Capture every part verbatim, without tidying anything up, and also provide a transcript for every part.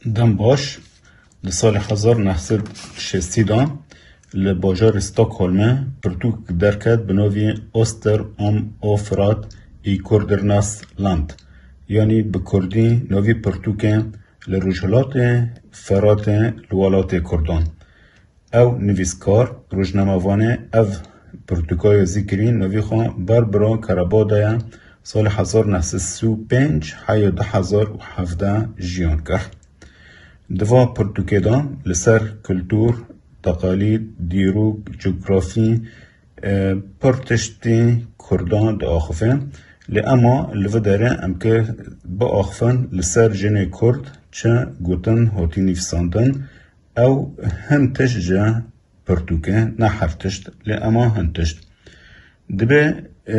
Dem baş, di salê hezar neh sed şêstî de li bajarê Stockholmê pirtûk derket bi navê Öster om Eufrat i Kurdernas Land, yanî bi kurdî navî pirtûkê Li Rojhilatê Feratê li welatê Kurdan. Ew nivîskar, rojnamevanê ev pirtûka ya zîkirî navî xwe ber bira Kereba daye, salê hezar neh sed sî û pênc heya du hezar û hevdeh jiyan kir. Di va pirtûkê de li ser kultûr, teqalîd, dîrok, cografî, e, pir tiştî Kurdan diaxive. Lê ema li vi derê em ki biaxivin li ser jinê Kurd çi gotin hatî nivîsandin, ew hin tişt ji pirtûkê, ne her tişt, lê ema hin tişt. Dibe, e,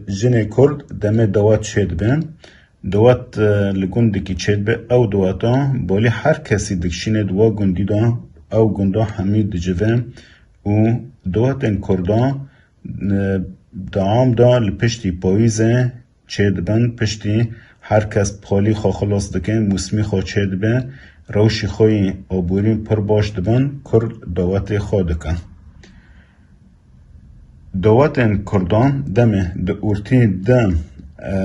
jinê Kurd demê dewat çêdibe. Dewat, e, li gundekî çêdibe, ew dewata balî her kesî dikişîne di wa gundî de, ew gunda hemî dicive û dewatên Kurdan, e, di am de li piştî payîzê çêdibin, piştî her kes palî xwe xilas dike, mûsimî xwe çêdibe, rewşî xwe yî aborî pir baş dibin, Kurd dawetê xwe dikin. Dawetên Kurdan demê di ortî di, e,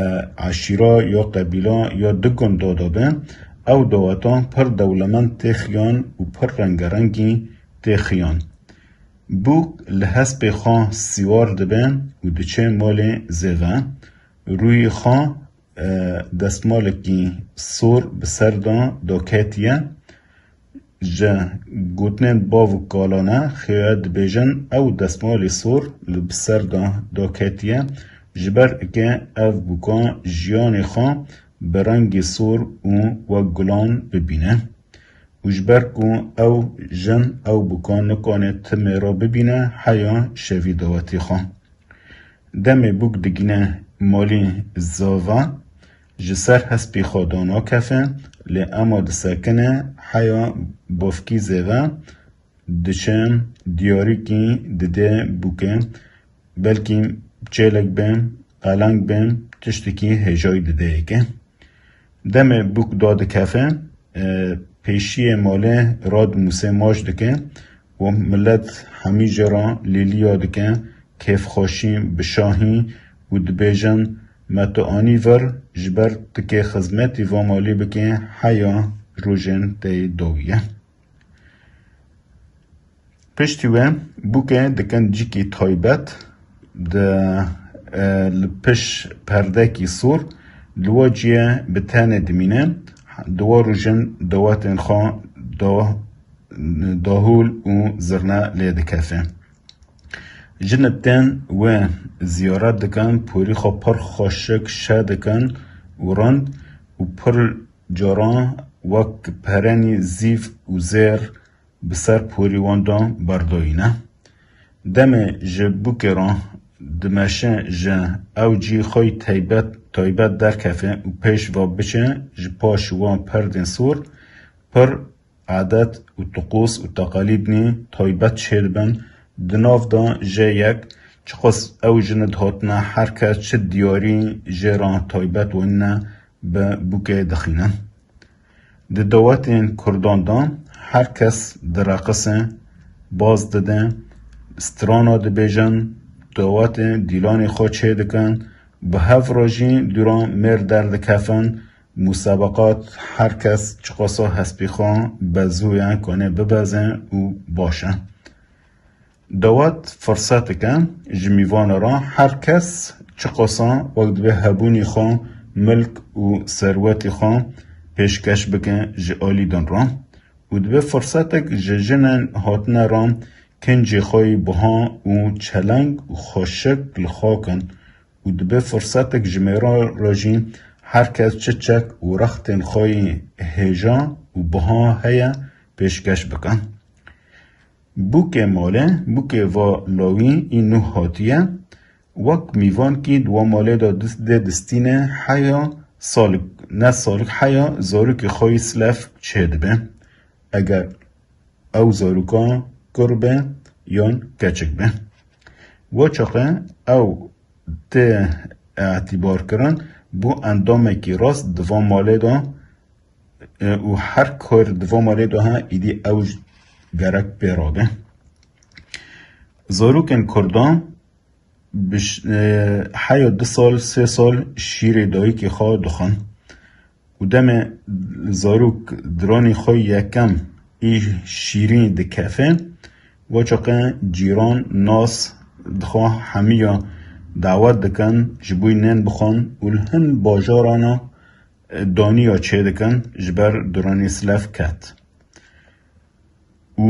eşîra ya qebîla ya di gunda de be, ew daweta pir dewlemend tê xiyan û pir rengerengî tê xiyan. Bûk li hespê xwe sîwar dibe û diçe malê zêve. Rûyê xwe, e, destmalekî sor bi ser de daketiye. Ji gotinên bav û kalane xêya dibêjin, ew destmalê sor li bi ser de daketiye, ji ber ike ev bûka jiyanê xwe bi rengê sor û wek gulan bibîne. Û ji ber ku ew jin ew bûka nikane timê re bibîne heya şevî dawetê xwe. Demê bûk digîne malî zava, ji ser hespî xwe danakefe, lê ema disekine heya bavkî zêve, diçe diyarîkî dide bûke, belkî çêlek be, qeleng be, tiştekî hêjayî dide yeke. Demê bûk dadikefe, e, pêşiyê malê radimûse maç dike û milet hemî jê re lîliya dike, kêfxweşî bi şahî û dibêjin, me tu anî vir, ji ber tu kê xizmetî va malî bikê heya rojên te yê dawî ye. Piştî wê bûke dikin cîkî taybet di, e, li piş perdekî sor, li wa ciyê bi tenê dimîne, di wa rojin dawetên xwe da-, dahûl û zirne lê dikefe. Jin tên wê ziyaret dikin, porî xwe pir xweşik şe dikin û rind û pir caran wek perenî zîv û zêr bi ser porî wan de berdayîne. Demê ji bûkê re dimeşe ji ew cî xwe yî taybet, taybet derkeve û pêş ve biçe, ji paş wan perdên sor pir adet û tiqûs û teqalîdnî taybet çêdibin. Di nav de jê yek, çiqas ew jin dihotine, her kes çi diyarî jê re taybet wenîne, bi bûkê dixînin. Di dawetên Kurdan de her kes direqise, baz dide, strana dibêjin, dawetê dîlanê xwe çêdikin, bi hev re jî dûra mêr derdikevin, musebeqat, her kes çiqasa hespî xwe bezû ye, kane bibeze û baş e. Dawet firsetek e ji mîvana re, her kes çiqasa wek dibe hebûnî xwe, milk û serwetî xwe pêşkeş bike ji alî din re û dibe firsetek ji jinên hatine re kincê xwe yî buha û çeleng û xweşik li xwe kin û dibe firsetek ji mêra re jî her kes çiçek û rextên xwe yî hêja û buha heye pêşkeş bikin. Bûkê malê, bûkê va lawî î nû hatiye, wek mîvankî di wa malê de dis-, dê distîne heya salik, ne salik, heya zarokê xwe yî silev çêdibe. Eger ew zaroka kur be yan keçik be. Wa çaxê ew tê îtîbarkirin bo endamekî rast di van malê de E, û her kar di van malê de he, îdî ew jî gerek pê rabe. Zarokên Kurdan bi ş-, e, heya du sal, sê sal şîrê dayikê xwe dixwin. Û demê zarok diranê xwe yekem ê şîrîn dikefe, wa çaxê cîran, nas, dixwe hemiya dawet dikin, ji bo yên nên bixwin û li hin bajarana, e, daniya çêdikin, ji ber diranê silev ket. Û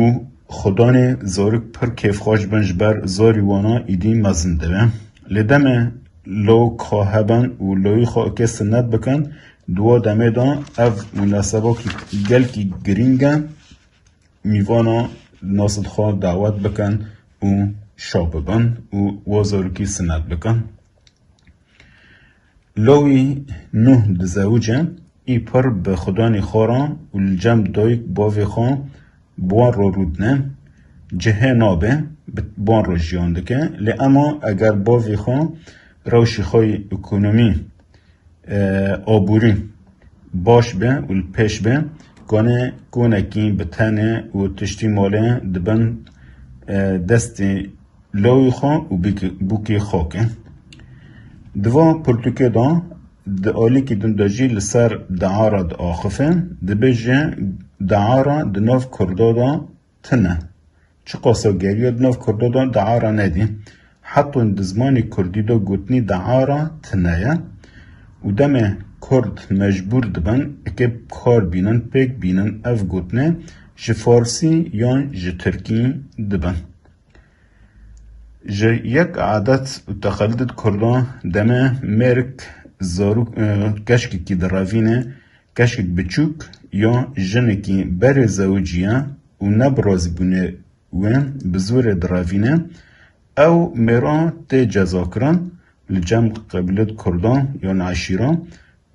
xudanê zarok pir kêfxweş bin, ji ber zarî wana îdî mezin dibe. Lê demê lawik xwe hebin û lawî xwe eke sinet bikin, di wa demê de ev munasebakî gelkî girîng e, mîvana nas dixwe dawet bikin û şa bibin û wa zarokî sinet bikin. Lawî nuh dizewice, î pir bi xudanê xwe re û li cem dayik bavê xwe bi wan re rûdine, cihê nabe, bi wan re jiyan dike. Lê ema eger bavê xwe rewşê xwe yê ekonomî, e, aborî baş be û li pêş be, kanê konekî bi tenê û tiştî malê dibin, e, destê lawî xwe û bîk-, bûkê xakê. Di va pirtûkê de, di alîkî din de jî li ser dea re diaxife, dibêje, dea re di nav Kurda de tune. Çiqasa geriya di nav Kurda de dea re nedî. Heta di zimanê Kurdî de gotinê dea re tune ye. Û demê Kurd mecbûr dibin, eke kar bînin, pêk bînin ev gotinê ji Farsî yan ji Tirkî dibin. Ji yek adet û teqelidê Kurdan demê mêrik zarok, e, keşkekî direvîne, keşkek biçûk ya jinekî berê zewicî ye û ne bi razîbûnê wê bi zorê direvîne, ew mêra tê cezakirin li cem qebîlê Kurdan yan eşîra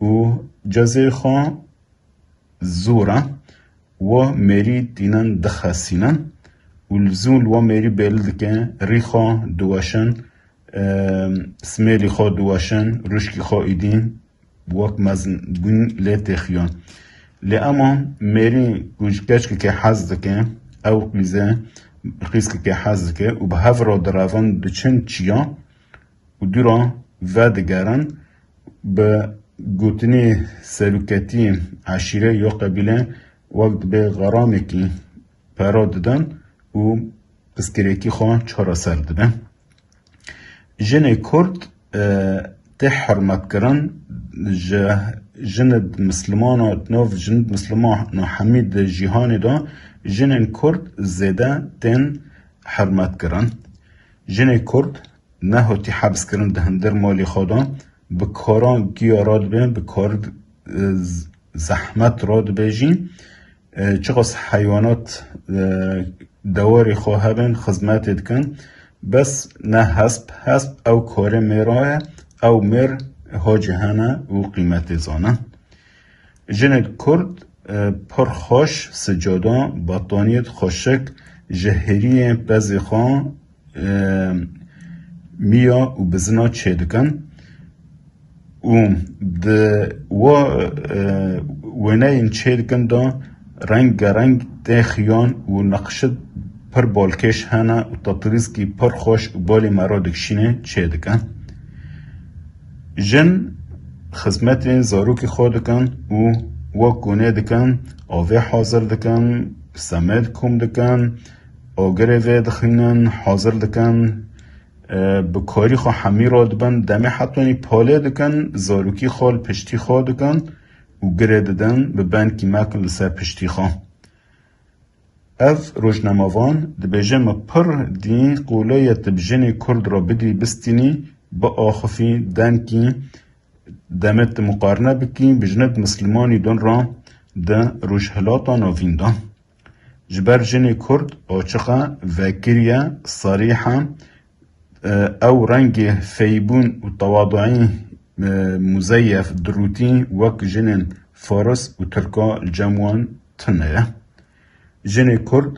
û cezê xwe zor e, wa mêrî tînin dixesînin û li zûn li wa mêrî bêli dike, rî xwe diweşin, e, smêlî xwe diweşin, rûşkî xwe îdî wek mezinbûn lê têxiyan. Lê ema mêrî ku ji keçkekê hez dike, ew qîze, qîzkekê hez dike û bi hev re direvin diçin çiya, û dûra vedigerin, bi gotinê seroketî eşîre ya qebîle wek dibe xeramekî pera didin û pirsgirêkî xwe çareser dibe. Jinê Kurd, e, tê hurmetkirin, ji jinid Mislimana, nav jinid Mislimana hemî di cîhanê de jinên Kurd zêde tên hurmetkirin. Jinê Kurd nehatî hebskirin di hundir malê xwe de, bi karan giya radibe, bi kar, e, z-, zehmet radibe jî, e, çiqas heywanat, e, dewarê xwe hebin, xizmetê dikin. Bes ne hesp, hesp ew karê mêra ye, ew mêr hacî hene û qîmetê zane. Jinê Kurd, e, pir xweş, sicada, bataniyê xweşik, ji hêriyê pezê xwe, e, miya û bizina çêdikin û di wa, e, wêneyên çêdikin de rengareng têxiyan û neqşit pir balkêş hene û tatrîskî pir xweş û balê me re dikişîne çêdikin. Jin xizmetên zarokê xwe dikin û wek ku nê dikin, avê hazir dikin, semed kom dikin, agirê vê dixînin, hazir dikin, e, bi karî xwe hemî radibin, demê hetanî palê dikin, zarokî xwe li piştî xwe dikin û girê didin, bi benkî mekin li ser piştî xwe. Ev rojnamevan dibêje, me pir dî qolê ye tu bi jinê Kurd re bidî bistînî, biaxifî, denkî, demê tu muqarne bikî bi jinê Mislimanî din re di Rojhilata Navîn de. Ji ber jinê Kurd açiq e, vekirî ye, serîh e, e, ew rengê feybûn û tewaduî, e, muzeyef dirûtî wek jinên Faris û Tirka li cem wan tune ye. Jinê Kurd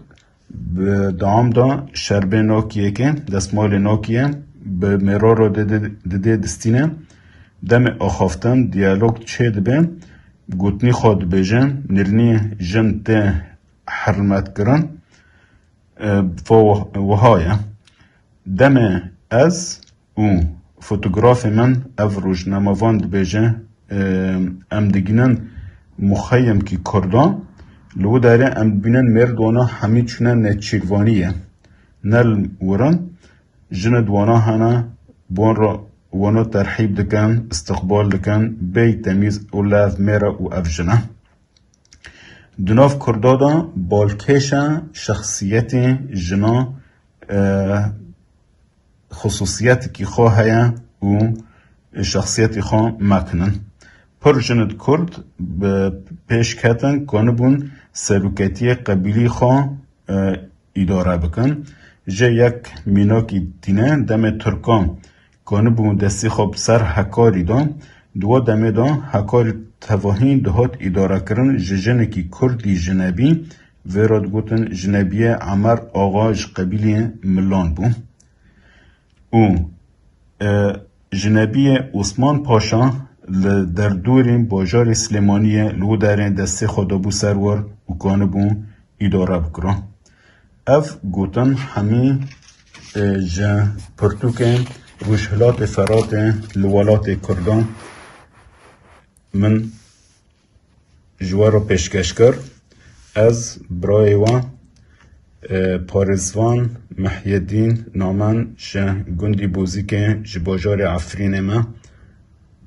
bi dewam de şerbê nakiyeke, destmalê nakiye, bi mêra re dide, didê distîne. Demê axaftin, diyalog çêdibe. gotinî xwe dibêje, nirnî jin tê hermetkirin, e, fo wiha ye. Demê ez û fotografê min ev rojnamevan dibêje, e, em digînin muxeyemkî Kurdan, li wî derê em dibînin mêr di wana hemî çûne Nêçîrvaniyê. Ne li wir in, jin di wana hene, bi wan re wana terhîb dikin, istiqbal dikin, bêyî temîz û lev mêr e û ev jin e. Di nav Kurda de balkêş e şexsiyetê jina, e, xisûsiyetekî xwe heye û şexsiyetê xwe mekinin. Pir jin di Kurd bi pêş ketin, kanibûn seroketiyê qebîlî xwe, e, îdare bikin. Ji yek mînakî tîne, demê Tirkan kanibûn destê xwe bi ser Hekarî de, di wa demê de Hekarî tevahî dihat îdarekirin ji jinekî Kurdî Jinebî, vê re digotin Jinebiyê Emer Axa, ji qebîlê Milan bû. Û, e, Jinebiyê Osman Paşa li derdorên bajarê Silêmaniyê li wî derê destê xwe dabû ser wir û kanibû îdare bikira. Ev gotin hemî, e, ji pirtûkên Rojhilatê Feratê li welatê Kurdan min ji we re pêşkeş kir. Ez birayê we, e, parêzvan Mehyedîn namen, ji gundî Bozîkê ji bajarê Efrînê me.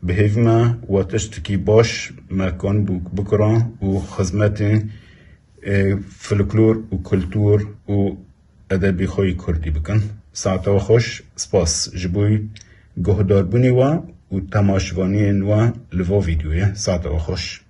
Bi hêvî me we tiştekî baş me kanibû bikira û xizmetê, e, folklor û kultur û edebî xwe yê kurdî bikin. Saeta we xweş, spas ji bo guhdarbûnê we û temaşevaniyên we li va vîdeoyê. Saeta we xweş.